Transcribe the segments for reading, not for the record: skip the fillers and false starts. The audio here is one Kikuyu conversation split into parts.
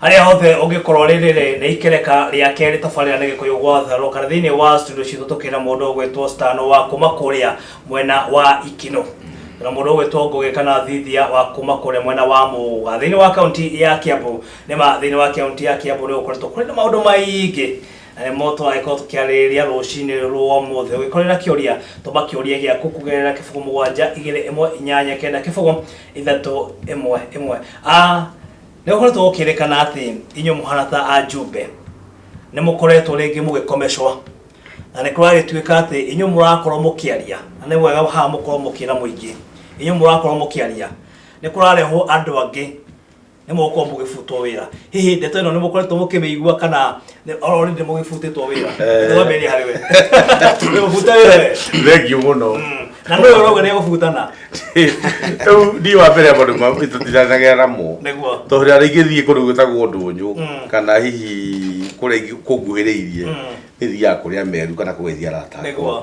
Harĩa hothe ũngĩkorwo rĩrĩ nĩ ikereka rĩa kerĩ tabarĩra nĩ Gĩkũyũ gwa Tharũ kana thĩinĩ wa studio citũ tũkĩra mũndũ ũgwĩtwo Stano wa kuma kũrĩa mwena wa Ikino na mũndũ ũgwĩtwo Ngũgĩ kana Thithia wa kuma kũrĩa mwena wa Mũga thĩinĩ wa kaunti ya Kiambu. Nĩma thĩinĩ wa kaunti ya Kiambu nĩ gũkoretwo kũrĩ na maũndũ maingĩ na nĩmo tũragĩkorwo tũkĩarĩrĩria rũcinĩ rwa ũmũthĩ. Ũngĩkorwo na kĩũria, tũma kĩũria gĩaku kũgerera 0 7 2 1 8 9 0 3 1 1. Ah, nĩ gũkoretwo gũkĩrĩkana atĩ inyuĩ mũhana ta ajumbe nĩ mũkoretwo rĩngĩ mũgĩkomecwo na nĩ kũragĩtuĩka atĩ inyuĩ mũrakorwo mũkĩaria, na nĩ wega haha mũkorwo mũkĩra mũingĩ, inyuĩ mũrakorwo mũkĩaria nĩ kũrarehwo andũ angĩ nĩ mũgũkorwo mũgĩbutwo wĩra. Hihi ndeto ĩno nĩ mũkoretwo mũkĩmĩigua kana already mũgĩbutĩtwo wĩra? Twambĩrĩria harĩ we. Nĩ mũbute wĩra we? Thengiũ mũno. Na nũĩ ũrauga nĩ egũbutana? Rĩu niĩ wa mbere maũndũ tũtiranagĩra namo. Tondũ rĩrĩa ingĩthiĩ kũndũ gwĩtagwo ndũnyũ kana hihi kũrĩa kũnguhĩrĩirie, nĩ thiaga kũrĩa meru kana kũgeithia arata akwa.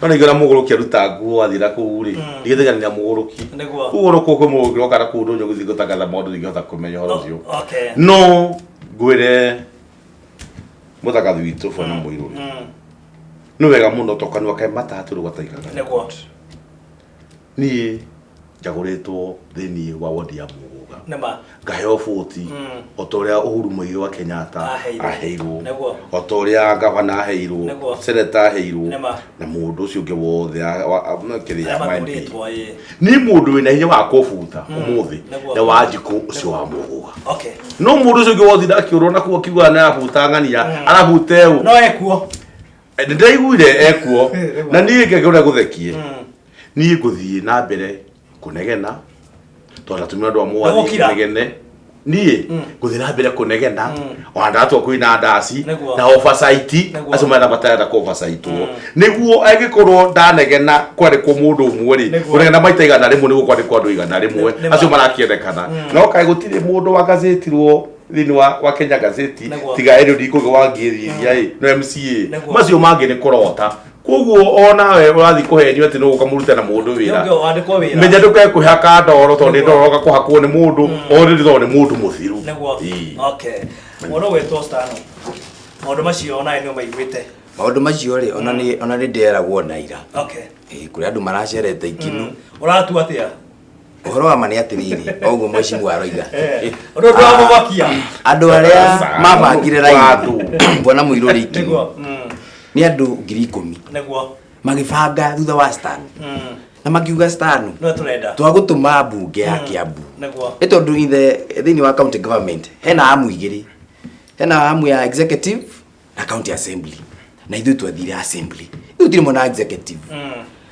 No ningĩ ona mũgũrũki aruta nguo athiĩ na kũu rĩ, ndigĩtegania na mũgũrũki. Koguo ona kũu kwĩ mũgũrũki roka na kũu ndũnyũ gũthiĩ gũtangatha maũndũ ndingĩhota kũmenya ũhoro ũcio. No ngwĩre mũtangathi witũ bwana Mũirũrĩ, nĩ wega mũno to kanua ke matatũ rĩu gataikaga. Niĩ njagũrĩtwo thĩinĩ wa wodi ya Mũgũga. Ngaheo bũti o ta ũrĩa Uhuru Muigai wa Kenyatta Aheirwo. aheirwo, o ta ũrĩa gavana aheirwo, seneta aheirwo, na mũndũ ũcio ũngĩ wothe kĩrĩa Arĩa ma MP. mathurĩtwo, ĩĩ. Niĩ mũndũ wĩna hinya wa kũbuta ũmũthĩ nĩ Wanjikũ ũcio wa Mũgũga. No mũndũ ũcio ũngĩ wothe ndakĩũrwo na kuo akiuga nĩ arabuta ng'ania, arabuta ũ. No ekuo. Nĩ ndaiguire ekuo na niĩ ngekĩona gũthekie. Niĩ ngũthiĩ na mbere kũnegena tondũ atumia andũ a mwathi Ndũgũkira. kũnegene. Niĩ ngũthiĩ na mbere kũnegena ona ndatua kwĩna ndaci na oversight, acio marenda matarenda kũ oversightwo nĩguo angĩkorwo ndanegena kwandĩkwo mũndũ ũmwe rĩ, kũnegena maita 100 nĩguo kwandĩkwo andũ 100 acio marakĩendekana. No kaĩ gũtirĩ mũndũ wa gazĩtirwo thĩinĩ wa Kenya gazeti tiga Eliud Ngũgĩ wa Ngĩthiria ĩ no MCA, macio mangĩ nĩ kũrota. Koguo onawe ũrathiĩ kũhenio atĩ nĩ ũgũka mũrute na mũndũ wĩra. Nĩ wandĩkwo wĩra. Menya ndũkekũhaka ndoro tondũ nĩ ndoro ũgakũhakwo nĩ mũndũ already tondũ nĩ mũndũ mũthiru. Ĩĩ. Okay. Mũndũ ũgwĩtwo Stano, maũndũ macio onawe nĩ ũmaiguĩte? Maũndũ macio rĩ, ona nĩ ona nĩ nderagwo na ira. Ĩĩ, kũrĩ andũ maracerete ikinu. Ũratua atĩa? Ũhoro wa ma nĩ atĩrĩrĩ, o ũguo mheshimiwa aroiga. Ũndũ ndũramũmakia. Andũ arĩa mabangire raini bwana Mũirũrĩ ikinu nĩ andũ 10,000. Magĩbanga thutha wa Stan. Na makiuga Stan, Nĩwe tũrenda. twagũtũma mbunge ya Kiambu. Nĩ tondũ in the thĩinĩ wa county government hena amu igĩrĩ. Hena amu ya executive na county assembly. Na ithuĩ twathire assembly. Ithuĩ tũtirĩ mwena wa executive.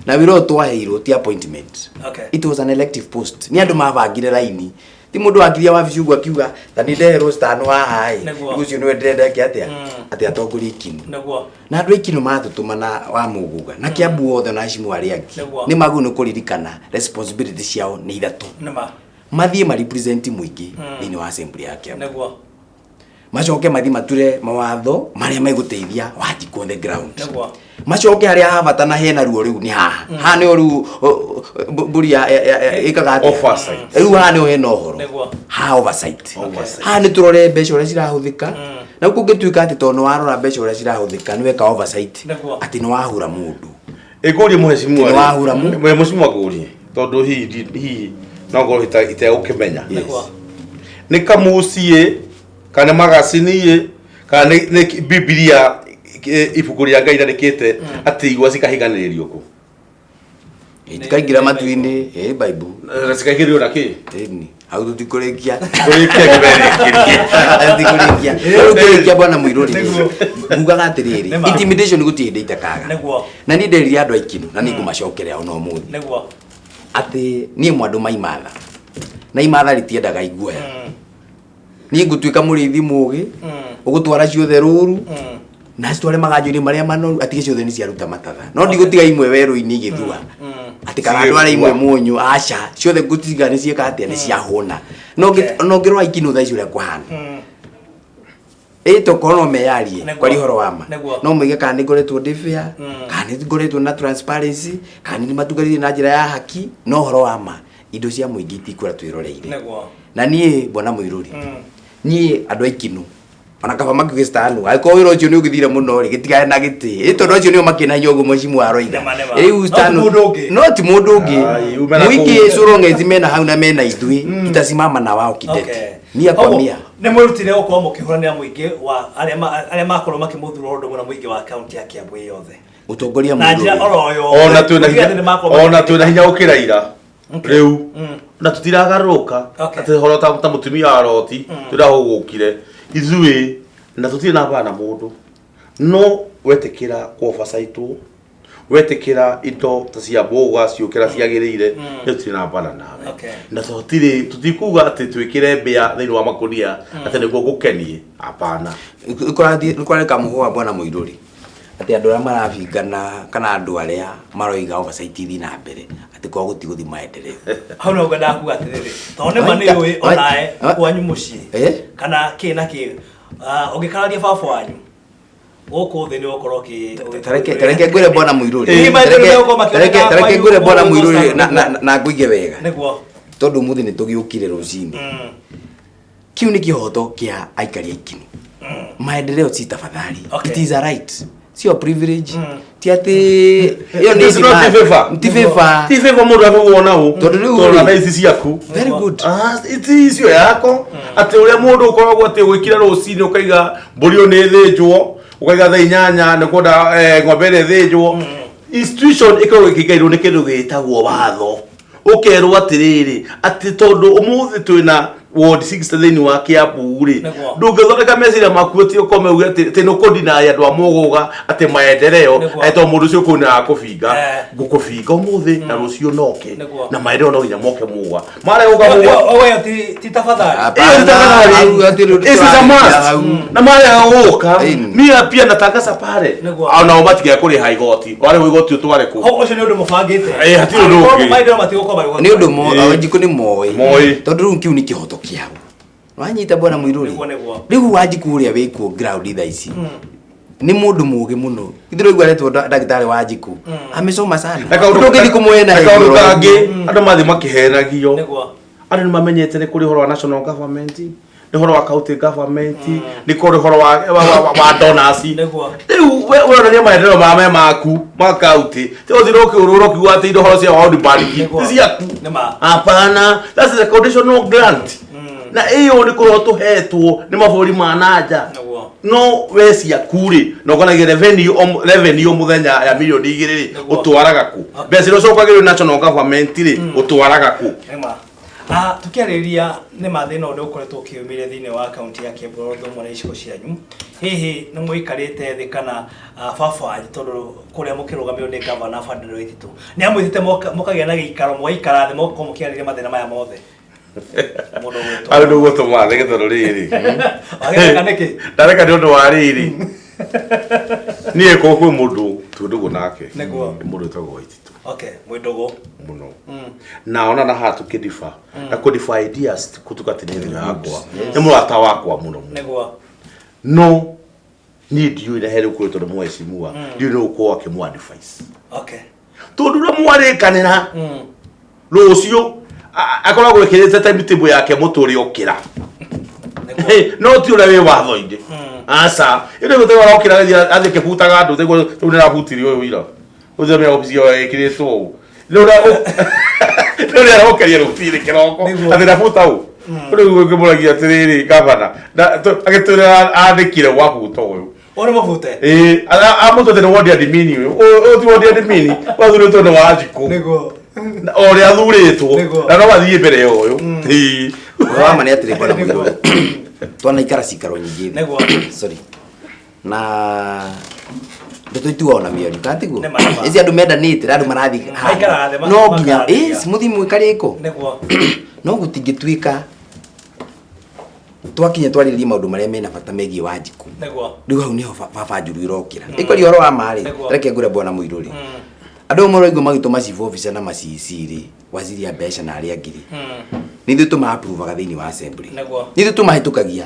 Na wĩra ũyũ twaheirwo ti appointment. It was an elective post. Nĩ andũ mabangire raini. Ti mũndũ wangiria wabici ũguo akiuga ta nĩ ndeherwo Stan haha ĩ. Ũcio nĩwe ndĩrenda eke atĩa? Atĩ atongorie ikinu. Na andũ a ikinu matũtũma na wa Mũgũga na Kiambu othe na acimu arĩa angĩ. Nĩ magĩrĩirwo nĩ kũririkana responsibility ciao nĩ ithatũ. Mathiĩ ma represent mũingĩ thĩinĩ wa assembly ya Kiambu. Macoke mathiĩ mature mawatho marĩa megũteithia Wanjikũ on the ground. Macoke harĩa ha bata na hena ruo rĩu nĩ haha. Haha nĩho rĩu mbũri ĩkaga atĩa? Oversight. Rĩu haha nĩho hena ũhoro. Haha oversight. Haha nĩ tũrore mbeca ũrĩa cirahũthĩka. Na kũngĩtuĩka atĩ tondũ nĩ warora mbeca ũrĩa cirahũthĩka nĩ weka oversight atĩ nĩ wahura mũndũ. Ĩngũrie mheshimiwa. Nĩ wahura mũ. Mheshimiwa ngũrie tondũ hihi hihi no ngorwo itegũkĩmenya. Nĩ kamuciĩ kana magacini kana nĩ Bibilia ibuku rĩa Ngai rĩandĩkĩte atĩ igwa cikahiganĩrĩrio kũ? Itikaingĩra matu-inĩ, ĩ Bible. Na cikaingĩrio na kĩ? Ĩni, hau tũtikũrĩkia. Kũrĩkia kĩberĩkĩrie. Tũtikũrĩkia. Rĩu ngĩrĩkia bwana Mũirũrĩ rĩ, ngugaga atĩrĩrĩ, intimidation gũtirĩ hĩndĩ itakaga. Na niĩ nderire andũ a Ikinu na nĩ ngũmacokerea ona ũmũthĩ. Atĩ niĩ mwandũ ma imatha. Na imatha rĩtiendaga iguoya. Niĩ ngũtuĩka mũrĩithi mũgĩ, ũgũtwara ciothe rũru, na citware maganjo-inĩ marĩa manoru, atige ciothe nĩ ciaruta matatha. No ndigũtiga imwe werũ-inĩ igĩthua. Atĩ kana ndware imwe mũnyũ, aca, ciothe ngũtiga nĩ ciĩka atĩa, nĩ ciahũna. No ngĩrora Ikinu thaa ici ũrĩa kũhana. Ĩ tokorwo no meyarie kwaria ũhoro wa ma. No moige kana nĩ ngoretwo ndĩ fair, kana nĩ ngoretwo na transparency, kana nĩ matungatĩire na njĩra ya haki, no ũhoro wa ma indo cia mũingĩ itikwĩra twĩroreire. Na niĩ bwana Mũirũrĩ, Niĩ andũ a Ikinu ona kaba makiuge stanu angĩkorwo wĩra ũcio nĩ ũgĩthire mũno rĩ gĩtigane na gĩtĩ ĩ tondũ acio nĩo makĩna hinya ũguo mheshimiwa aroiga. Nĩma, nĩma. Rĩu No ti stanu mũndũ ũngĩ. No ti mũndũ ũngĩ. Ai, ume na Mũingĩ kũu. so long as mena hau na mena ithuĩ tutasimama na wao kidete. Mia kwa Koguo, mia. Nĩ mwĩrutire gũkorwo mũkĩhũranĩra mũingĩ wa arĩa arĩa makorwo makĩmũthura ũndũ ũmwe na mũingĩ wa kaunti ya Kiambu ĩ yothe Ũtongoria na njĩra mũndũ oro yothe. Ona twĩna Gũtiga hinya, atĩ nĩ makorwo ona makĩthĩnĩka. twĩna hinya gũkĩra ira rĩu na tũtiragarũrũka. Okay. Atĩ horo ta mũtumia wa roti tũrahũgũkire ithuĩ na tũtirĩ na mbara na mũndũ, no wetĩkĩra kwobacaitwo, wetĩkĩra indo ta cia mboga ciũkĩra ciagĩrĩire, nĩ tũtirĩ na mbara nawe. Na tũtirĩ tũtikuga atĩ twĩkĩre mbĩa thĩinĩ wa makũnia atĩ nĩguo ngũkenie, hapana. Nĩkũrathiĩ kamũhũa bwana Mũirũri atĩ andũ arĩa marabingana kana andũ arĩa maroiga oversight ithiĩ na mbere atĩ kwao gũtigũthiĩ maendeleo. Hau no ngwendaga kuga atĩrĩrĩ, tondũ nĩma nĩ ũĩ onawe kwanyu mũciĩ kana kĩ na kĩ, ũngĩkararia baba wanyu gũkũ thĩ nĩ ũgũkorwo ũkĩ Tareke ngwĩre bwana Mũirũri. Hihi maendeleo megũkorwo makĩoneka Tareke kwanyu ngwĩre bwana gũkũ Mũirũri gũkũ? na ngũige wega. Nĩguo. Tondũ ũmũthĩ nĩ tũgĩũkire rũcinĩ. Kiu nĩ kĩhoto kĩa aikari a Ikinu. Maendeleo si tafadhali. It is a right. Sio privilege. Ti atĩ ĩyo nĩ It is not demand. favor. Ti favor. Ti favor mũndũ abebwo na ũ. Tondũ rĩu Tondũ rĩ- na ici ciaku. Very good. Ah, ti icio yako atĩ ũrĩa mũndũ ũkoragwo atĩ gwĩkira rũcinĩ ũkaiga mbũri ĩyo nĩ ĩthĩnjwo, ũkaiga thaa 8 nĩ kwenda ng'ombe ĩrĩa ĩthĩnjwo. Institution ĩkoragwo ĩkĩgairwo nĩ kĩndũ gĩtagwo watho, ũkerwo atĩrĩrĩ atĩ tondũ ũmũthĩ twĩna ward 6 thĩinĩ wa Kiambu rĩ, ndũngĩthondeka meciria maku atĩ ũkome uge atĩ nĩ ũkũdeny andũ a Mũgũga atĩ maendeleo, atĩ tondũ mũndũ ũcio kũu nĩ arakũbinga, ngũkũbinga ũmũthĩ na rũciũ noke, na maendeleo no nginya moke Mũgũga marĩa gũka Mũgũga. Owe ti tafadhali. Hapana, Hiyo ni tafadhali. hau hatirĩ ũndũ This is a tũrarĩria must. hau. Na marĩa gũka mia pia natangaza pale. Onao matigĩa kũrĩha igoti, warĩhwo igoti ũtware kũ? Hau ũcio nĩ ũndũ mũbangĩte. Eh, hatirĩ ũndũ ũngĩ. Maendeleo matigũkorwo magĩũka. Nĩ ũndũ Wanjikũ nĩ moĩ. Moĩ. Tondũ rĩu kĩu nĩ kĩhoto kĩao. Wanyita bwana Mũirũri? Nĩguo, nĩguo. Rĩu Wanjikũ ũrĩa wĩkuo ground thaa ici nĩ mũndũ mũgĩ mũno. Ithuĩ tũraigua aretwo ndagĩtarĩ Wanjikũ. Amesoma sana. Na kaũndũ Ndũngĩthiĩ kũmwena na kaũndũ igũrũ. kangĩ andũ mathiĩ makĩhenagio. Andũ nĩ mamenyete nĩ kũrĩ ũhoro wa national government, nĩ ũhoro wa county government, nĩ kũrĩ ũhoro wa donors. Rĩu we ũronania maendeleo maya me maku ma county, ti ũthiĩ ũkĩũrũra ũkiuga atĩ indo ũhoro cia World Bank ti ciaku. Hapana, that's a conditional grant. Na ĩyo nĩ kũrwo tũhetwo nĩ mabũrũri ma nanja. No we ciaku rĩ, na ũkonagia revenue o mũthenya ya mirioni 2 rĩ, ũtwaraga kũ? Mbeca iria ũcokagĩrio national government rĩ, ũtwaraga kũ? Nĩma. Tukiarĩrĩria nĩ ma thĩna ũrĩa ũkoretwo ũkĩyumĩria thĩinĩ wa kaunti ya Kiambu ũndũ ũmwe na icigo cianyu, hihi nĩ mũikarĩte thĩ kana baba wanyu, tondũ kũrĩa mũkĩrũgamĩrĩirwo nĩ gavana Ferdinand Waititu nĩ amwĩtĩte mũkagĩa na gĩikaro, mũgaikara thĩ mũgakorwo mũkĩarĩrĩria mathĩna maya mothe? Mũndũ ũgwĩtwo. Hau nĩguo tũmathĩ tondũ rĩrĩ. Wagĩtheka nĩkĩ? Ndareka nĩ ũndũ wa rĩrĩ. Niĩ korwo kwĩ mũndũ twĩ ndũgũ nake. Nĩ mũndũ wĩtagwo Waititu. Okay, mwĩ ndũgũ. Mũno. Na ona na haha tũkĩdifa. Na kũdifa ideas kutuka atĩ nĩ thũ yakwa. Nĩ mũrata wakwa mũno mũno. No niĩ ndiũĩ na he rĩu kũrĩ tondũ mheshimiwa ndiũĩ nĩ ũkorwo akĩmũ advice. Tondũ ũrĩa mwarĩkanĩra rũciũ akoragwo ĩkĩrĩte timetable yake mũtũrĩ okĩra. No ti ũrĩa wĩ watho-inĩ. Aca. Ĩndĩ gũtirĩ ũrokĩra agĩthiĩ athiĩ akĩbutaga andũ tiguo rĩu nĩrabutire ũyũ ira. Ũcio nĩ obici ĩyo ĩkĩrĩtwo ũũ. Nĩ ũrĩa arokeria rũcinĩ kĩroko. Atĩ ndabuta ũũ. Rĩu ngĩmũragia atĩrĩrĩ gavana, agĩtwĩra andĩkire gwabuta ũyũ. Ũyũ nĩ mũbute? Ĩĩ, amũtwĩte nĩ ward admin ũyũ. Ũyũ ti ward admin, wathurĩtwo nĩ Wanjikũ. Na o ũrĩa athurĩtwo, na no athiĩ mbere ya ũyũ. Ĩĩ. Ũhoro wa ma nĩ atĩrĩ bwana Mũirũrĩ. Twanaikara cikaro nyingĩ thĩ. Sorry. Na ndeto ituaga ona mĩario, kana tiguo? Nĩ ma, nĩ ma. Ici andũ mendanĩte na andũ marathiĩ handũ. Maikaraga thĩ No nginya, makarĩria. ĩ, mũthiĩ mwĩkarĩko. No gũtingĩtuĩka twakinya twarĩrĩrie maũndũ marĩa mena bata megiĩ Wanjikũ. Rĩu hau nĩho baba Njuru ĩrokĩra. Ĩkwaria ũhoro wa ma rĩ, reke ngwĩre bwana Mũirũrĩ. Andũ amwe maraigua magĩtũma chief officer na ma CEC rĩ, waziri ya mbeca na arĩa angĩ rĩ. Nĩ ithuĩ tũma-approvaga thĩinĩ wa assembly. Nĩ ithuĩ tũmahĩtũkagia.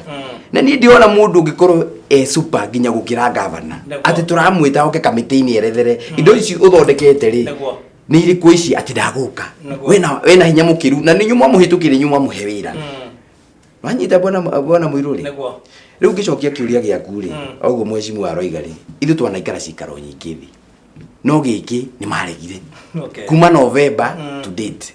Na niĩ ndĩrona mũndũ ũngĩkorwo e super nginya gũkĩra gavana. Atĩ tũramwĩta oke kamĩtĩ-inĩ erethere indo ici ũthondekete rĩ. Nĩ irĩkũ ici atĩ ndagũka. Wena hinya mũkĩru na nĩ inyuĩ mwamũhĩtũkĩra, inyuĩ mwamũhe wĩra. Wanyita, bwana Mũirũrĩ? Nĩguo. Rĩu ngĩcokia kĩũria gĩaku rĩ, ũguo mheshimiwa aroiga rĩ, ithuĩ twanaikara cikaro nyingĩ thĩ, no gĩkĩ nĩ maregire kuma November to date.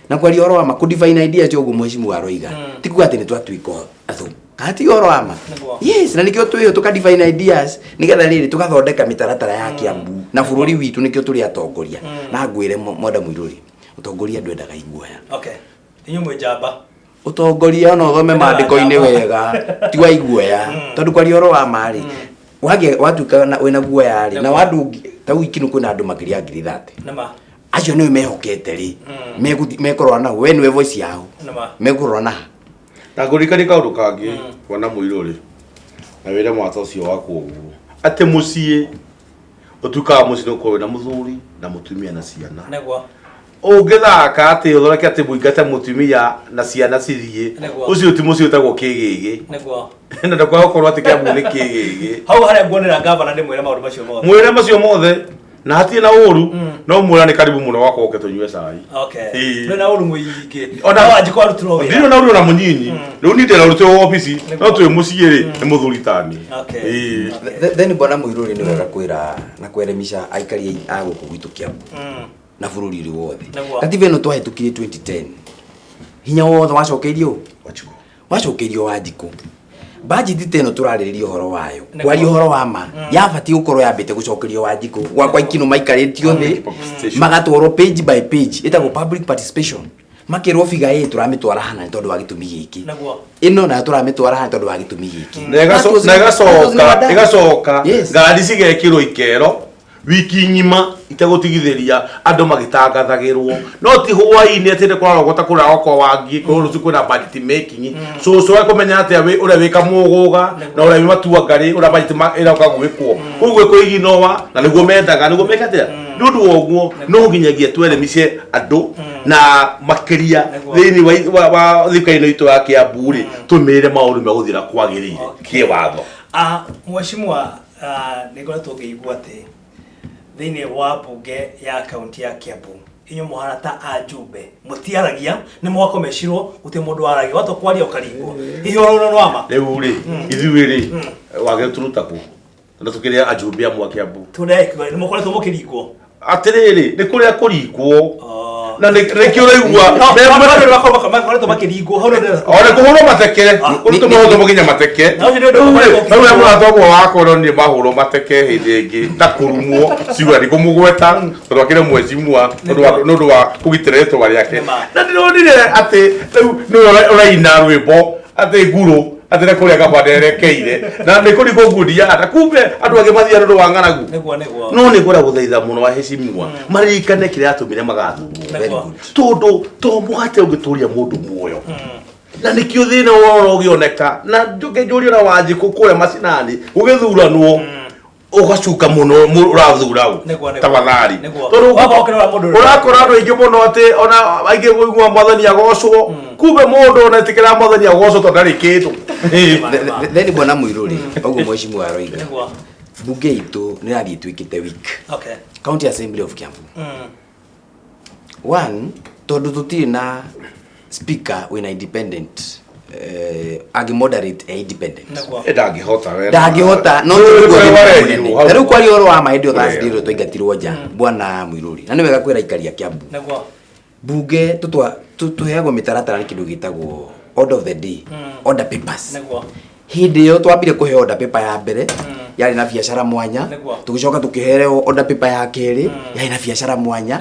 Na kwaria ũhoro wa ma, kũ define ideas ũguo mheshimiwa aroiga, ti kuga atĩ nĩ twatuĩka athũ, kana ti ũhoro wa ma? Nĩguo. Yes, na nĩkĩo twĩho tũka define ideas nĩgetha rĩrĩ tũgathondeka mĩtaratara ya Kiambu na bũrũri witũ, nĩkĩo tũrĩ atongoria. Na ngwĩre, Mwenda Mũirũrĩ, ũtongoria ndwendaga iguoya. Okay, inyuĩ mwĩ njamba. Ũtongoria, ona ũthome maandĩko-inĩ wega, ti wa iguoya, tondũ kwaria ũhoro wa ma rĩ, wagĩa watuĩka wĩna guoya rĩ, na wandũ ta wiki nĩ kwĩna andũ makĩria ya 30,000. Nĩma. Acio nĩwe mehokete rĩ, mekũrora nao, we nĩwe voice yao. Nĩma. Mekũrora na Na ngũririkanie kaũndũ kangĩ, bwana Mũirũrĩ, na wĩre mwata ũcio waku ũguo atĩ mũciĩ ũtuĩkaga mũciĩ nĩ ũkorwo wĩna mũthuri na mũtumia na ciana. Ũngĩthaka atĩ ũthondeke atĩ mũingate mũtumia na ciana cithiĩ, ũcio ti mũciĩ, ũtagwo kĩgĩgĩ. Na ndakwaga gũkorwo atĩ Kĩambu nĩ kĩgĩgĩ. Hau harĩa nguonera gavana ndĩmwĩre maũndũ macio mothe. Mwĩre macio mothe na hatirĩ na ũru, no mwĩra nĩ karibu mũno gwakwa ũke tũnyue cai. Ndũrĩ na ũru mũingĩ. No Wanjikũ arutirwo wĩra. Ndirĩ na ũru ona mũnyinyi. Rĩu niĩ ndĩrarutirwo obici, no twĩ mũciĩ rĩ, nĩ mũthuri tani. Ĩĩ. Then bwana Mũirũrĩ, nĩ wega kwĩra na kweremisha aikari a gũkũ gwitũ Kiambu na bũrũri ũrĩ wothe. Katiba ĩno twahĩtũkirie 2010, hinya wothe wacokeirio Wanjikũ. Wacokeirio Wanjikũ. Budget ta ĩno tũrarĩrĩria ũhoro wayo, kwaria ũhoro wa ma, yabatiĩ gũkorwo yambĩte gũcokerio Wanjikũ gwakwa Ikinũ, maikarĩtio thĩ, Public participation. magatwarwo page by page, ĩtagwo public participation, makĩrwo figa ĩ tũramĩtwara hana nĩ tondũ wa gĩtũmi gĩkĩ, ĩno nayo tũramĩtwara hana tondũ wa gĩtũmi gĩkĩ. Na That ĩgacoka was never done. ĩgacoka ngari cigekĩrwo ikero wiki ng'ima itegũtigithĩria, andũ magĩtangathagĩrwo, no ti hwaĩ-inĩ atĩ nĩ kũrarogota kũrĩa kwa wangi kũrĩ rũciũ kwĩna budget making. Cũcũ ekũmenya atĩa ũrĩa wĩ kamũgũga na ũrĩa wĩ matuangarĩ ũrĩa budget ĩroka gwĩkwo kũu gwĩkwo iginoa, na nĩguo mendaga nĩguo meke atĩa. Nĩ ũndũ wa ũguo no nginyagia tweremishe andũ na makĩria thĩinĩ wa thirikari ĩno itũ ya Kiambu rĩ, tũmĩre maũndũ megũthiĩ na kwagĩrĩire kĩwatho. Ah, mheshimiwa, nĩ ngoretwo ngĩigua atĩ thĩinĩ wa mbunge ya kaunti ya Kiambu inyuĩ mũhana ta ajumbe, mũtiaragia, nĩ mwakomecirwo, gũtirĩ mũndũ waragia, wata kwaria ũkaringwo. Hihi ũhoro ũyũ nĩ wa ma? Rĩu rĩ, ithuĩ rĩ, wagĩrĩru tũruta kũ na tũkĩrĩa ajumbe amwe a Kiambu? Tũnekiwa nĩ mũkoretwo mũkĩringwo. Atĩrĩrĩ, nĩ kũrĩa kũringwo na nĩkĩo ũraigua No, makoretwo makĩringwo hau nĩ ona kũhũrwo mateke, kũrutwo maũndũ mũginya mateke. Na ũcio nĩ ũndũ Rĩu rĩ, ũkoretwo rĩu we mũrata ũmwe wakwa ũronire mahũrwo mateke hĩndĩ ĩngĩ na kũrumwo ciuga ndikũmũgweta tondũ akĩrĩ mheshimiwa, nĩ ũndũ wa kũgitĩra rĩtwa rĩake. Nĩma. Na ndĩronire atĩ rĩu nĩwe ũraina rwĩmbo atĩ ngurũ atĩ nĩ kũrĩa gabanda erekeire na nĩ kũringwo ngundi ya na kumbe andũ angĩ mathiaga nĩ ũndũ wa ng'aragu. Nĩguo. No nĩ ngwenda gũthaitha mũno aheshimiwa maririkane kĩrĩa yatũmire magathurwo, tondũ to mũgate ũngĩtũria mũndũ muoyo, na nĩkĩo thĩna woro ũgĩoneka na njoke njũrie na Wanjikũ kũrĩa macinani gũgĩthuranwo ũgacuka mũno ũrathura ũ. Nĩguo. Tafadhali. Tondũ Wakorwo ũkĩrora mũndũ ũrĩa- ũrakora andũ aingĩ mũno atĩ ona aingĩ kũigua mwathani agocwo, kumbe mũndũ ona etĩkĩra mwathani agocwo tondũ ndarĩ kĩndũ. Then bwana Mũirũrĩ, ũguo mheshimiwa aroiga, mbunge itũ nĩ ĩrathiĩ ĩtuĩkĩte weak. County Assembly of Kiambu, one, tondũ tũtirĩ na speaker wĩna independent, angĩ moderate e independent. Ndangĩhota we. Ndangĩhota, no Rĩu tiguo kũrĩa thĩna warerirwo mũnene. hau. Na rĩu kwaria ũhoro wa ma, hĩndĩ ĩyo Thursday Kũrĩa. ĩrĩa twaingatirwo nja, bwana Mũirũrĩ, na nĩ wega kwĩra aikari a Kiambu, mbunge tũheagwo mĩtaratara nĩ kĩndũ gĩtagwo order of the day, order papers. Hĩndĩ ĩyo twambire kũheo order paper ya mbere yarĩ na biacara mwanya. Tũgĩcoka tũkĩheo order paper ya kerĩ yarĩ na biacara mwanya.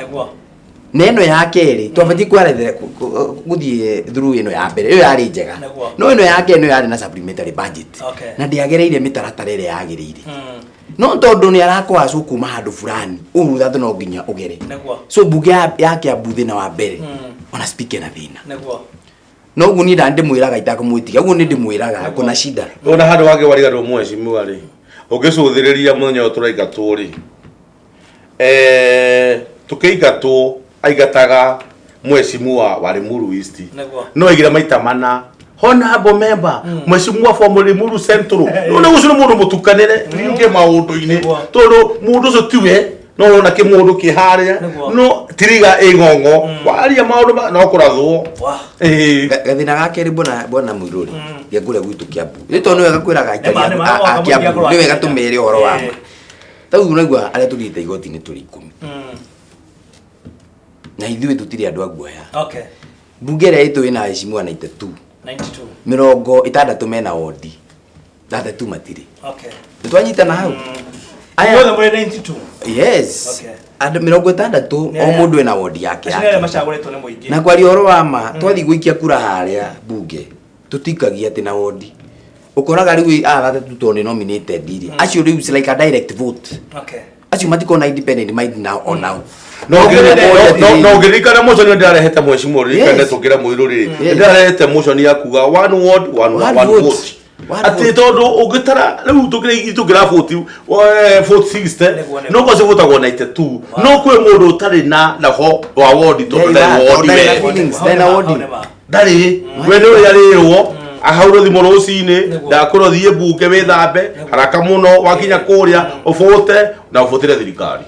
Na ĩno ya kerĩ twabatiĩ kwarethera gũthiĩ through ĩno ya mbere, ĩyo yarĩ njega. No ĩno ya kerĩ nĩyo yarĩ na supplementary budget na ndĩagereire mĩtaratara ĩrĩa yagĩrĩire, no tondũ nĩ arakwacwo kuma handũ fulani ũũ thatũ no nginya ũgere. So mbunge ya Kiambu, thĩna wa mbere, ona speaker na thĩna. No ũguo niĩ ndandĩmwĩraga itakũmwĩtiga, ũguo nĩ ndĩmwĩraga kuna shida. Ona handũ hangĩ wariganĩrwo, mheshimiwa rĩ, ũngĩcũthĩrĩria mũthenya ũyũ tũraingatwo rĩ, tũkĩingatwo aingataga mheshimiwa wa Limuru East. No aigire maita mana honorable member mheshimiwa from Limuru Central. No nĩ ũcio nĩ mũndũ mũtukanĩre ringe maũndũ-inĩ, tondũ mũndũ ũcio tiwe. No ũrona kĩmũndũ kĩ harĩa. Nĩguo. No tiriga ĩ ng'ong'o waria maũndũ no kũrathwo. Ĩĩ. Gathĩna ga kerĩ, bwana Mũirũrĩ, gĩa kũrĩa gwitũ Kĩambu nĩ tondũ nĩ wega kwĩraga aikari Nĩma, nĩma, a mwaka mũingĩ Kĩambu akorwo nĩ wega akĩmenya. tũmere ũhoro wa ma. Tarĩu ũraigua arĩa tũthiĩte igoti-inĩ tũrĩ 10 na ithuĩ tũtirĩ andũ a guoya. Mbunge ĩrĩa itũ ĩna aheshimiwa 92. 92. 60 mena wondi, 32 matirĩ. Nĩ twanyitana hau? Aya othe mũrĩ 92? Yes. Andũ 60. Nĩ O arĩa- mũndũ ena wondi yake Acio nĩ arĩa yake. macagũrĩtwo nĩ mũingĩ. Na kwaria ũhoro wa ma, twathiĩ gũikia kura harĩa mbunge tũtikagia atĩ na wondi, ũkoraga rĩu aya 32 tondũ nĩ nominated rĩ, acio rĩu it's like a direct vote. Acio matikorwo na independent mind now on now. No ũngĩririkana motion ĩyo ndĩrarehete, mheshimiwa, ũririkane. Tũkĩra Mũirũ rĩrĩ, ndĩrarehete motion ya kuga one ward one, One one vote. vote. One Atĩ vote. tondũ ũngĩtara rĩu tũkĩra 40, 40 60. Nĩguo. No kwa civotagwo 92, no kwĩ mũndũ ũtarĩ na naho wa wondi tondũ Yeah, ndarĩ wondi ndarĩ na we. feelings, Hau ndarĩ na nĩma, wondi. hau nĩma. Ndarĩ we nĩ ũrĩa arĩrwo ahaurwo thimũ rũcinĩ. Ndakwĩrwo thiĩ mbunge wĩthambe haraka mũno, wakinya kũrĩa ũbũte na ũbũtĩre thirikari.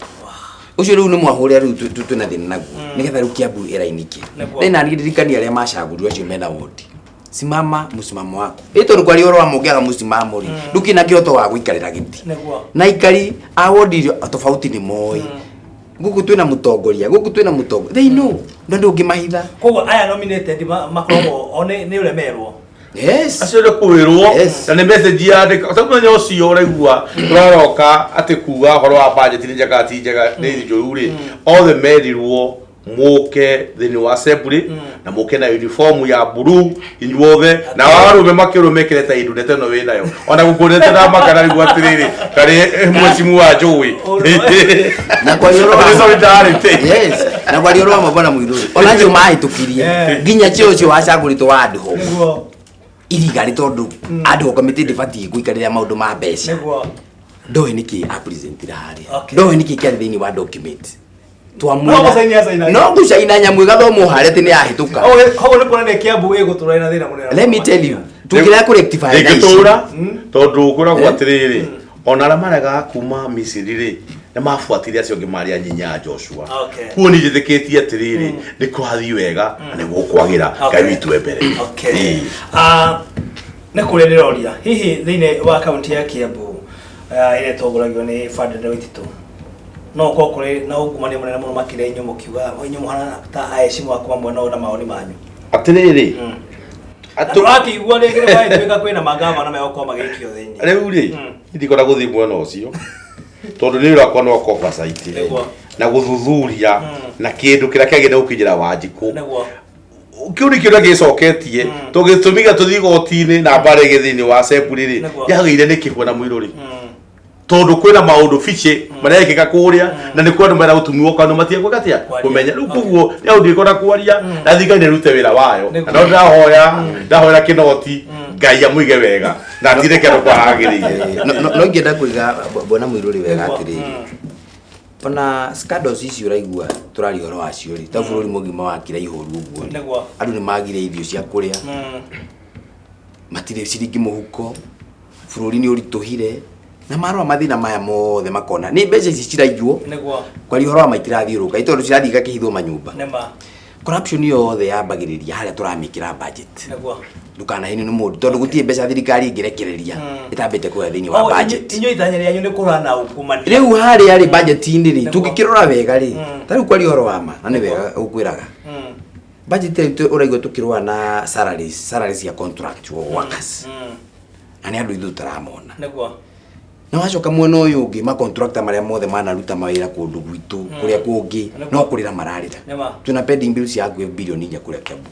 Ũcio rĩu nĩ mwahũrĩa rĩu twĩna thĩna naguo nĩgetha rĩu Kiambu ĩrainike. Nĩ nani ndirikania arĩa macagũrirwo acio mena wondi, simama mũsimamo waku ĩ tondũ kwaria ũhoro wa mũngĩaga mũsimamo rĩ, ndũkĩrĩ na kĩhoto wa gũikarĩra gĩtĩ. Na aikari a wondi iria tofauti nĩ moĩ gũkũ twĩna mũtongoria, gũkũ twĩna mũtongoria, they know na ndũngĩmahitha. Koguo aya nominated makoragwo o nĩ ũremerwo. Yes. Acio nĩ kwĩrwo. Na nĩ message yandĩka ta mũthenya ũcio ũraigua tũraroka atĩ kuga ũhoro wa budget nĩ njega ti njega nĩ njũru rĩ, othe merirwo mũke thĩinĩ wa assembly na mũke na uniform ya blue inyuothe, na arũme makĩrwo mekĩre ta indunete ĩno wĩnayo ona gũkũrĩte na makana rĩu atĩrĩrĩ karĩ mheshimiwa njũĩ. Na kwaria ũhoro wa Nĩ solidarity. Yes, na kwaria ũhoro wa ma, bwana Mũirũrĩ, ona acio mahĩtũkirie nginya cheo ũcio wacagũrĩtwo wa ad hoc iriga nĩ tondũ ad hoc committee ndĩbatiĩ gũikarĩra maũndũ ma mbeca. Ndoĩ nĩkĩ apresentire harĩa. Ndoĩ nĩkĩ kĩarĩ thĩinĩ wa document. No gũcaini acainagia. No gũcaina nyamũ ĩgathomwo harĩa atĩ nĩ yahĩtũka. Koguo nĩ kuonania Kiambu ĩgũtũra ĩna thĩna mũnene. Let me tell you, tũngĩrega kũ rectify thaa ici. Ĩngĩtũra tondũ kwĩragwo atĩrĩrĩ, ona arĩa maregaga kuma Misiri rĩ, nĩ mabuatire acio angĩ marĩ a nyinya ya Joshua. Kuo nĩ njĩtĩkĩtie atĩrĩrĩ, nĩ kũrathiĩ wega na nĩ gũkwagĩra. Ngai witũ e mbere. Ĩĩ. Ah, nĩ kũrĩa ndĩroria, hihi thĩinĩ wa kaunti ya Kiambu, ĩrĩa ĩtongoragio nĩ Ferdinand Waititu, no ũkorwo kũrĩ na ungumania mũnene mũno makĩria, inyuĩ mũkiuga inyuĩ mũhana ta aheshimu a kuma mwena ũyũ na mawoni manyu? Atĩrĩrĩ, Tũrakĩigua rĩngĩ nĩ gwagĩtuĩka kwĩna magavana megũkorwo magĩikio thĩinĩ. Rĩu rĩ, ndikwenda gũthiĩ mwena ũcio tondũ nĩ ũrakwa no oversight na gũthuthuria na kĩndũ kĩrĩa kĩagĩrĩire gũkinyĩra Wanjikũ. Kĩu nĩ kĩũria gĩcoketie tũgĩtũmiga tũthiĩ igoti-inĩ na mbara ĩgĩ thĩinĩ wa assembly rĩ. Yagĩire nĩ kĩgwa na Mũirũrĩ tondũ kwĩna maũndũ fiche marekĩka kũrĩa na nĩ kwandũ mera gũtumiwo kanua matige gwĩka atĩa. Kwaria. Kũmenya rĩu koguo nĩ aũndũ ndĩkwenda kwaria na thirikari nĩ ĩrute wĩra wayo. Na no ndĩrahoya ndahoera Kĩnoti Ngai amũige wega na atire kĩndũ kwaragĩrĩire. No ingĩenda kũiga bwana Mũirũrĩ wega atĩrĩrĩ, ona scandals ici ũraigua tũraria ũhoro wacio rĩ, ta bũrũri mũgima wakira ihoru ũguo rĩ, andũ nĩ magire irio cia kũrĩa, matirĩ ciringi mũhuko, bũrũri nĩ ũritũhire, na marora mathĩna maya mothe makona nĩ mbeca ici ciraiywo. Kwaria ũhoro wa ma, itirathiũrũrũka ĩ tondũ cirathiĩ igakĩhithwo manyũmba. Corruption yothe yambagĩrĩria harĩa tũramĩkĩra budget. Ndũkanahenio nĩ mũndũ tondũ gũtirĩ mbeca thirikari ĩngĩrekereria ĩtambĩte kũrĩa thĩinĩ wa Koguo budget. Inyuĩ itanya rĩanyu nĩ kũrũa na ungumania. Rĩu harĩa rĩ budget-inĩ rĩ, tũngĩkĩrora wega rĩ, ta rĩu kwaria ũhoro wa ma na nĩ wega gũkwĩraga, budget ĩyo ũraigua tũkĩrũa na salaries cia contractual workers, na nĩ andũ ithuĩ tũtaramona. Na wacoka mwena ũyũ ũngĩ, macontractor marĩa mothe manaruta mawĩra kũndũ gwitũ kũrĩa kũngĩ no kũrĩra mararĩra. Twĩna pending bills cia hakuhĩ bilioni 4 kũrĩa Kiambu.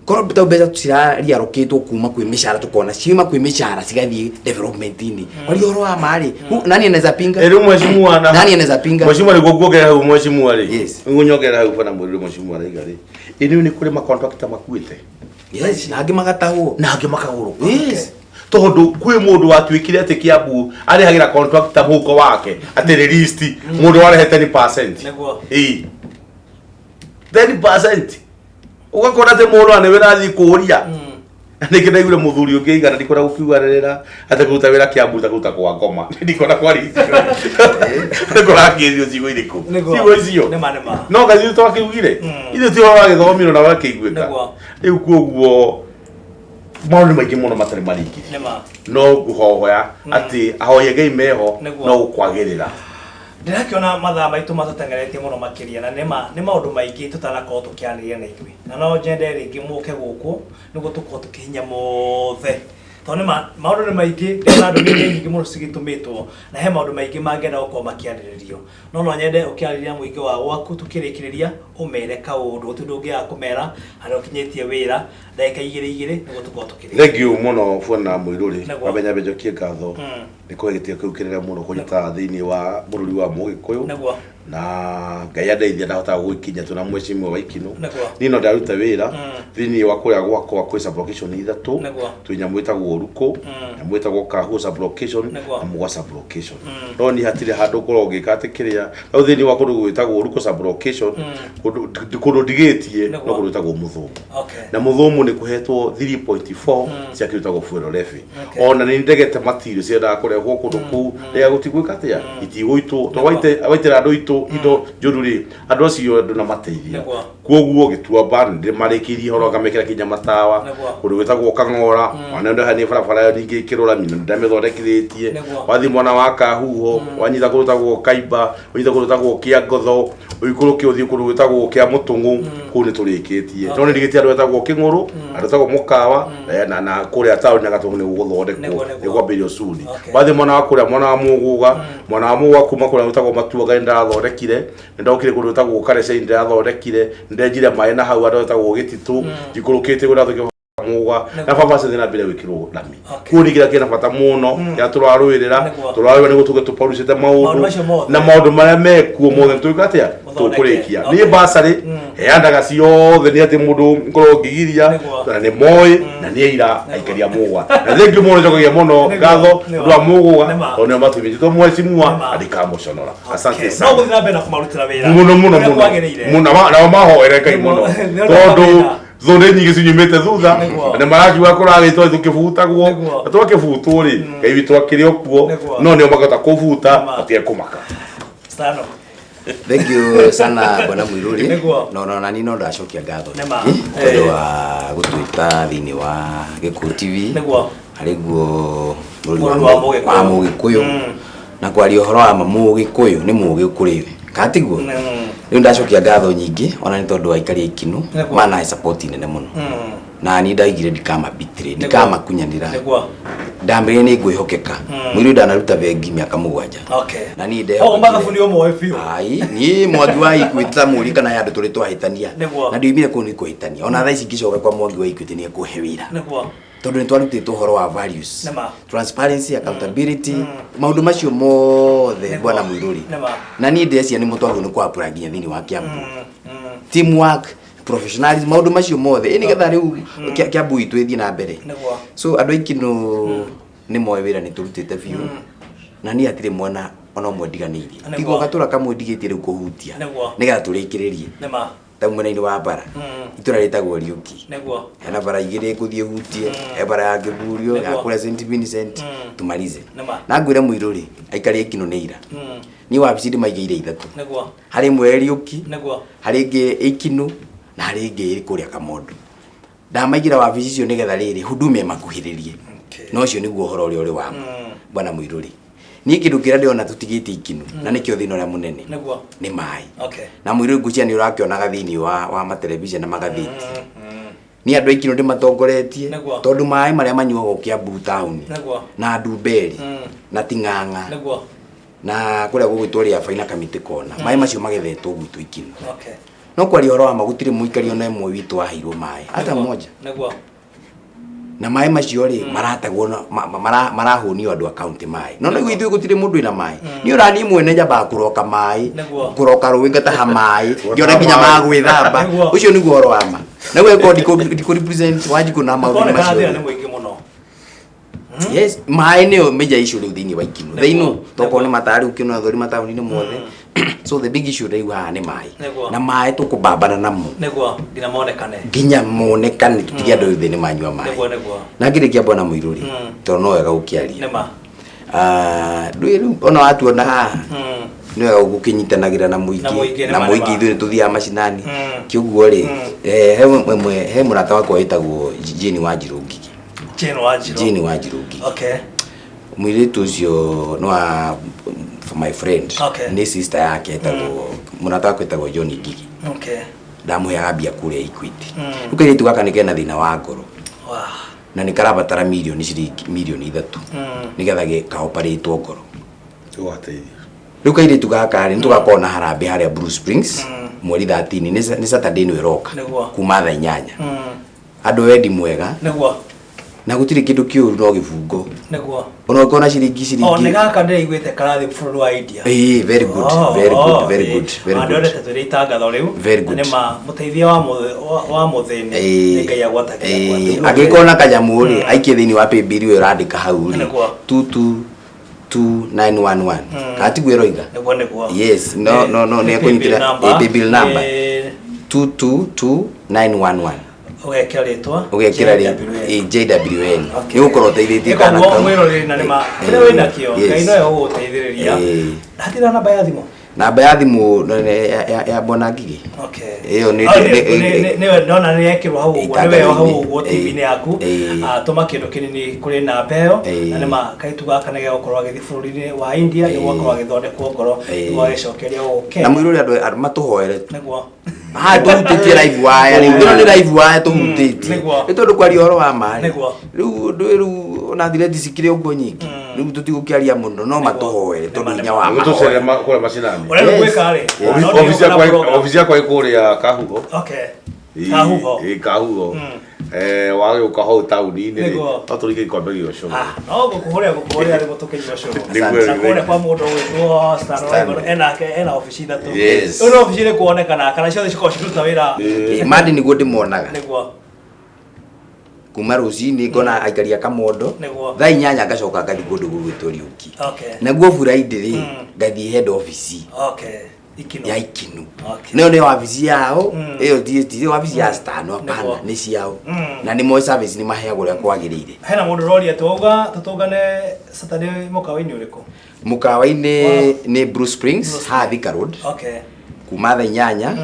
Korwo ta mbeca cirariarũkĩtwo kuma kwĩ mĩcara, tũkona ciuma kwĩ mĩcara cigathiĩ development-inĩ. Kwaria ũhoro wa ma rĩ, nani anaweza pinga? Rĩu mheshimiwa na Nani anaweza pinga? Mheshimiwa, nĩguo nguongerera hau mheshimiwa rĩ. Nĩguo nyongerera hau bana mwĩrĩ mheshimiwa raiga rĩ, ĩ nĩ kũrĩ macontractor makuĩte. Yes, na angĩ magatahwo. Na angĩ makagũrũka. Tondũ kwĩ mũndũ watuĩkire atĩ Kiambu arĩhagĩra contractor mũhuko wake atĩ nĩ list mũndũ warehe 10%. Ĩĩ, 10% ũgakora atĩ mũndũ nĩ wĩrathiĩ kũria. Ningĩ ndaiguire mũthuri ũngĩ aigana ndikwenda gũkiuga rĩra atĩ kũruta wĩra Kiambu ta kũruta kwa ngoma. Ndikwenda kwaria icio. Nĩkũrakĩrio ciugo irĩkũ? Nĩguo. Ciugo icio. Nĩma, nĩma. No kaĩ ithuĩ twakĩugire? Ithuĩ ti ũhoro wa gĩthomiro na wakĩiguĩka. Nĩguo. Rĩu kuoguo maũndũ nĩ maingĩ mũno matarĩ marĩkĩrie. Nĩma. No ngũhoya atĩ ahoya Ngai meho Nĩguo. no gũkwagĩrĩra. Ndĩrakĩona mathaa maitũ matũteng'eretie mũno makĩria na nĩma nĩ maũndũ maingĩ tũtanakorwo tũkĩarĩria na ithuĩ na no nyende rĩngĩ mũke gũkũ nĩguo tũkorwo tũkĩhinya mothe tondũ nĩma maũndũ nĩ maingĩ ndĩrona ndũmĩrĩri nyingĩ mũno cigĩtũmĩtwo na he maũndũ maingĩ mangĩenda gũkorwo makĩarĩrĩrio no no nyende ũkĩarĩria mũingĩ wa gwaku tũkĩrĩkĩrĩria ũmere kaũndũ gũtirĩ ũndũ ũngĩaga kũmera harĩa ũkinyĩtie wĩra ndagĩka igĩrĩ igĩrĩ nĩguo tũkorwo tũkĩrĩkia. Thengiũ mũno bwana Mũirũrĩ. Nĩguo. Wambe nyambe njokie ngatho nĩ kũhe gĩtĩo kĩu kĩnene mũno kũnyita thĩinĩ wa bũrũri wa Mũgĩkũyũ. Nĩguo. Na Ngai andeithia ndahotaga gũgĩkinya twĩna mheshimiwa wa Ikinũ. Nĩguo. Niĩ no ndaruta wĩra thĩinĩ wa kũrĩa gwakwa kwĩ sub-location ithatũ. Nĩguo. Twĩ nyamũ ĩtagwo Rukũ, nyamũ ĩtagwo Kahuo sub-location Nĩguo. na Mũgwa sub-location. No niĩ hatirĩ handũ ngoragwo ngĩka atĩ kĩrĩa rĩu thĩinĩ wa kũndũ gwĩtagwo Rukũ sub-location kũndũ kũndũ ndigĩtie no Nĩguo. kũndũ gwĩtagwo Mũthũngũ. Okay. Na Mũthũmũ nĩ kũhetwo 3.4 cia kĩndũ gĩtagwo fuel levy. Okay. Ona nĩ ndegete material ciendaga kũrehwo kũndũ kũu rĩrĩa gũtigwĩka atĩa itigũitwo to waitĩra andũ aitũ indo njũru rĩ andũ acio ndũnamateithia. Nĩguo. Kuoguo gĩtuamba nĩ ndĩmarĩkĩirie horo ngamekĩra kinya matawa. Nĩguo. Kũndũ gwĩtagwo Kang'ora ona nĩ nĩ barabara ĩyo ningĩ ĩkĩrũra nĩ ndamĩthondekithĩtie. Nĩguo. Wathiĩ mwena wa Kahuho wanyita kũndũ gwĩtagwo Kaimba ũnyite kũndũ gwĩtagwo Kĩangotho ũikũrũke ũthiĩ kũndũ gwĩtagwo Kĩa Mũtũng'ũ kũu nĩ tũrĩkĩtie. No nĩ ndigĩtie andũ etagwo Kĩng'ũrũ andũ etagwo Mũkawa na na kũrĩa taũni na Gatũng'ũ nĩ gũgũthondekwo Nĩguo, nĩguo. nĩ kwambĩrĩrio soon. Okay. Wathiĩ mwena wa kũrĩa mwena wa Mũgũga mwena wa Mũgũga kuma kũrĩa gwĩtagwo Matuanga nĩ ndĩrathondekire nĩ ndokire kũndũ gwĩtagwo Karecei nĩ ndĩrathondekire nĩ ndenjire maĩ na hau andũ etagwo Gĩtitũ njikũrũkĩte kũrĩa ndĩrathondekire Mũgũga na baba ciothe na mbere gwĩkĩrwo lami. Okay. Kũu nĩ kĩrĩa kĩna bata mũno kĩrĩa tũrarũĩrĩra Nĩguo. tũrarũĩrĩra nĩguo tuge tũparucĩte Maũndũ maũndũ macio mothe. na maũndũ marĩa mekuo mothe tũgwĩka atĩa Mũthondeke. tũkũrĩkia. Okay. Niĩ basarĩ heanaga ciothe nĩ atĩ mũndũ ngorwo ngĩgiria Nĩguo. na nĩ moĩ na nĩ aira aikari a Mũgũga. Na thengiũ mũno njokagia mũno Nĩguo. ngatho Nĩguo. ũndũ wa Mũgũga Nĩma. tondũ nĩo matũmĩte mheshimiwa Nĩma. na ndikamũconora. Asante Okay. sana. No gũthiĩ na mbere na kũmarutĩra wĩra Mũno mũno Ũrĩa mũno. kwagĩrĩire. Mũno nao mahoere Ngai Nĩguo. mũno. Nĩ ũndũ wa Tondũ mathĩna. thũ nĩ nyingĩ cinyumĩte thutha Nĩguo. na nĩ marakiuga kũragĩtwo tũkĩbutagwo Nĩguo. na twakĩbutwo rĩ Ngai witũ akĩrĩ o kuo Nĩguo. no nĩo makahota kũbuta Nĩma. matige kũmaka. Stano. Thank you sana bwana Mwiruri. Nĩguo. No no nani no ndacokia ngatho Nĩma. nyingĩ tondũ wa gũtwĩta thĩinĩ wa Gĩkũyũ TV. Nĩguo. Harĩ guo bũrũri Bũrũri wa Mũgĩkũyũ. wa Mũgĩkũyũ. Na kwaria ũhoro wa ma Mũgĩkũyũ nĩ mũgĩ kũrĩ we. Kana tiguo? Rĩu ndacokia ngatho nyingĩ ona nĩ tondũ aikari a Ikinũ Nĩguo. manahe support nene mũno. Na niĩ ndaigire ndikama betray, ndikamakunyanĩra. Nĩguo. Ndambĩrĩria nĩ ngwĩhokeka. Mũirũ ndanaruta bengi mĩaka 7. Okay. Na niĩ Koguo ndehokire. mathabu nĩ ũmoĩ biũ. Ai, niĩ Mwangi wa Equity ta mũri kana he andũ tũrĩ twahĩtania. Nĩguo. Na ndioimire kũu nĩ kũhĩtania. Ona thaa ici ngĩcoka kwa Mwangi wa Equity nĩ ekũhe wĩra. Nĩguo. Tondũ nĩ twarutĩtwo ũhoro wa values. Nĩma. Transparency, accountability, maũndũ macio mothe Nĩguo. bwana Mũirũri. Nĩma. Na niĩ ndĩreciria nĩ mũtwagwo nĩ kwa nginya thĩinĩ wa Kiambu. Teamwork, professionalism, maũndũ macio mothe. Ĩ nĩgetha rĩu Kiambu itũ ĩthiĩ na mbere. Nĩguo. So andũ a Ikinũ nĩ moĩ wĩra nĩ tũrutĩte biũ. Na niĩ hatirĩ mwena ona ũmwe ndiganĩirie. Nĩguo. Tiga o gatũra kamwe ndigĩtie rĩu kũhutia. Nĩguo. Nĩgetha tũrĩkĩrĩrie. Nĩma. Ta mwena-inĩ wa bara. Itũra rĩtagwo Riũki. Nĩguo. Hena bara igĩrĩ ngũthiĩ hutie, he bara ya Kĩburio, ya Nĩguo. kũrĩa St Vincent, tumalize. Nĩma. Na ngwĩre Mũirũrĩ, aikari a Ikinũ nĩ ira. Niĩ wabici ndĩmaigĩire ithatũ. Nĩguo. Harĩ ĩmwe ĩ Riũki, Nĩguo. harĩ ĩngĩ ĩ Ikinũ, na harĩ ĩngĩ ĩ kũrĩa Kamondo. Ndamaigĩra wabici icio nĩgetha rĩrĩ huduma ĩmakuhĩrĩrie. Okay. Na ũcio nĩguo ũhoro ũrĩa ũrĩ wa ma. Bwana Mũirũrĩ. Niĩ kĩndũ kĩrĩa ndĩrona tũtigĩtie Ikinũ, na nĩkĩo thĩna ũrĩa mũnene. Nĩguo. Nĩ maĩ. Okay. Na Mũirũrĩ ngwĩciria nĩ ũrakĩonaga thĩinĩ wa wa matelevision na magathĩti. Niĩ andũ a Ikinũ ndĩmatongoretie Nĩguo. tondũ maĩ marĩa manyuagwo Kiambu taũni Nĩguo. na Ndumberi na Ting'ang'a Nĩguo. na kũrĩa gũgwĩtwo Rĩabai na Kamĩtĩ Kona maĩ macio magethetwo gwitũ Ikinũ. Okay. No kwaria ũhoro wa ma gũtirĩ mũikari ona ĩmwe witũ waheirwo maĩ hata mmoja. Nĩguo. Na maĩ macio rĩ maratagwo na marahũnio andũ a county maĩ. No nĩguo ithuĩ gũtirĩ mũndũ wĩna maĩ. Niĩ ona niĩ mwene nyambaga kũroka maĩ, Nĩguo. kũroka rũĩ ngataha maĩ, ngĩona nginya ma gwĩthamba. Nĩguo. Ũcio nĩguo ũhoro wa ma. Na rĩu angĩkorwo ndikũ represent Wanjikũ na maũndũ Kũronekana macio. thĩna nĩ mũingĩ mũno. Yes, maĩ nĩyo major issue rĩu thĩinĩ wa Ikinũ. Nĩguo. They know. Tokorwo nĩ matarĩ ũkĩona thori mataũni-inĩ mothe. So the big issue rĩu haha nĩ maĩ. Nĩguo. Na maĩ tũkũbambana namo Nĩguo nginya monekane. Nginya monekane, tũtige andũ othe nĩ manyua maĩ. Nĩguo nĩguo. Na ngĩrĩkia, bwana Mũirũri, tondũ no wega gũkĩaria. Nĩma. Ah, ndũĩ rĩu ona watuona haha, nĩ wega gũkĩnyitanagĩra na Na mũingĩ, mũingĩ, na nĩma, mũingĩ. Nĩma. Ithuĩ nĩ tũthiaga macinani. Kĩũguo rĩ, he mũrata wakwa wĩtagwo Jane Wanjirũ Ngigi. Jane Wanjirũ. Jane Wanjirũ Ngigi. Mũirĩtu ũcio nĩ wa for my friend. Nĩ sister yake etagwo, mũrata wakwa etagwo John Ngigi. Ndamũheaga mbia kũrĩa Equity. Rĩu kairĩtu gaka nĩ kena thĩna wa ngoro na nĩ karabatara mirioni ciringi 3 mirioni nĩgetha kaoparĩtwo ngoro. Tũgateithia. Rĩu kairĩtu gaka rĩ, nĩtũgakorwo na harambĩ harĩa Blue Springs mweri 13, nĩ Saturday ĩno ĩroka. Kuma thaa 8. Andũ wendi mwega. Na gũtirĩ kĩndũ kĩũru no gĩbungo. Ona ũngĩkorwo na ciringi O ciringi. Nĩ gaka ndĩraiguĩte karathiĩ bũrũri wa India. Ĩĩ, very good, very good, very good, very good. Ndonete twĩrĩ itangatho rĩu. Very good. Nĩ ma mũteithia wa mũthĩni nĩ Ngai agwatagĩra gwake. Angĩkorwo na kanyamũ rĩ, aikie thĩinĩ wa paybill ĩyo ũrandĩka hau rĩ, 222911, kana tiguo ĩroiga? Nĩguo nĩguo. Yes, no no no nĩ ekũnyitĩra. Paybill number 222911. Ũgekĩra rĩtwa Ũgekĩra rĩ JWN. JWN. Nĩ gũkorwo ũteithĩtie kana Nĩkoguo kau. mwĩroreri, na nĩma kĩrĩa wĩnakĩo, Ngai nowe ũgũgũteithĩrĩria. Hatirĩ namba ya thimũ? Namba ya thimũ ya bwana Ngigi. Ĩyo Oh, nĩwe ndona nĩ yekĩrwo hau ũguo, nĩwe hau ũguo TV-inĩ yaku. Ah, tũma kĩndũ kĩnini kũrĩ namba ĩyo. Na nĩma kaitu gaka nĩ gegũkorwo agĩthiĩ bũrũri-inĩ wa India nĩguo akorwo agĩthondekwo ngoro, nĩguo agĩcokeria gũkũ Na Kenya. mũirũrĩ, andũ matũhoere tu. Haha tũhutĩtie live wire rĩu, ĩno nĩ live wire tũhutĩtie. Nĩ tondũ kwaria ũhoro wa ma rĩ, rĩu ũndũ rĩu ona thireti cikĩrĩ ũguo nyingĩ, rĩu tũtigũkĩaria mũno, no matũhoere tondũ hinya wa Tũcere mahoya. kũrĩa macinani. Ũrĩa gwĩka rĩ, no nĩ Obici ũgũka yakwa program. Obici yakwa ĩ kũrĩa Kahuho. Kahuho. Ĩ Kahuho. Wagĩũka hau taũni-inĩ rĩ, no tũringe gĩkombe gĩa ũcũrũ. Ah, no ngũkũhũrĩra thimũ tũkĩnyua cũrũ. Nĩguo. Na kũrĩa kwa mũndũ ũgwĩtwo Stan Stan. Waiguru, enake ena obici ithatũ. Yes. Rĩu no obici ĩrĩkũ wonekana kana ciothe cikoragwo cikĩruta wĩra? Mandi nĩguo ndĩmonaga. Kuma rũcinĩ ngona aikari a Kamondo. Thaa 8 ngacoka ngathiĩ kũndũ gũgwĩtwo Riũki. Naguo Friday rĩ, ngathiĩ head office Ikino. Ya Ikinu. Nayo nĩ wabici yao. Ĩyo ti wabici ya Stano, hapana. Nĩ ciao. Na nĩ moĩ service nĩ maheagwo ũrĩa kwagĩrĩire. Hena mũndũ ũroria twauga tũtũngane Saturday mũkawa-inĩ ũrĩkũ? Mũkawa-inĩ nĩ Blue Springs, haha Thika Road. Kuma thaa 8,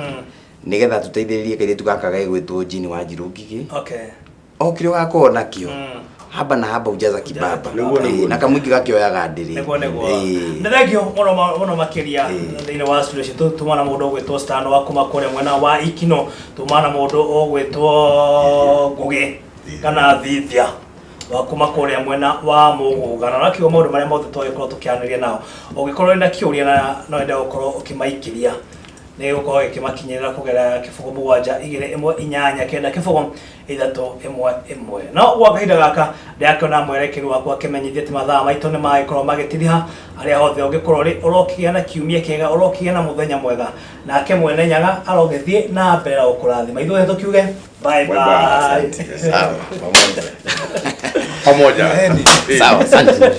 nĩgetha tũteithĩrĩrie kairĩtu gaka gegwĩtwo Jane Wanjirũ Ngigĩ. O kĩrĩa ũgakorwo nakĩo, haba na haba ujaza kibaba. Nĩguo, nĩguo. Na kamũingĩ gakĩoyaga ndĩrĩ. Nĩguo nĩguo. Nĩ thengio mũno mũno makĩria. Thĩinĩ wa studio citũ tuma na mũndũ ũgwĩtwo Stan wa kuma kũrĩa mwena wa Ikino, tuma na mũndũ ũgwĩtwo Ngũgĩ kana Thithia wa kuma kũrĩa mwena wa Mũgũga, na nakiuga maũndũ marĩa mothe twagĩkorwo tũkĩaranĩria nao. Ũngĩkorwo wĩna kĩũria na no wende gũkorwo ũkĩmaikĩria, nĩ gũkorwo gĩkĩmakinyĩrĩra kũgerera 0721890 311. No gwa kahinda gaka ndĩrakĩona mwerekeri wakwa akĩmenyithia atĩ mathaa maitũ nĩ magĩkorwo magĩtiriha. Harĩa hothe ũngĩkorwo ũrĩ, ũrokĩgĩa na kiumia kĩega, ũrokĩgĩa na mũthenya mwega, nake mwene Nyaga arogĩthiĩ na mbere na gũkũrathima. Ithuothe tũkiuge bye. Bye bye. Bye. Sawa, pamoja. Pamoja. Sawa, asante.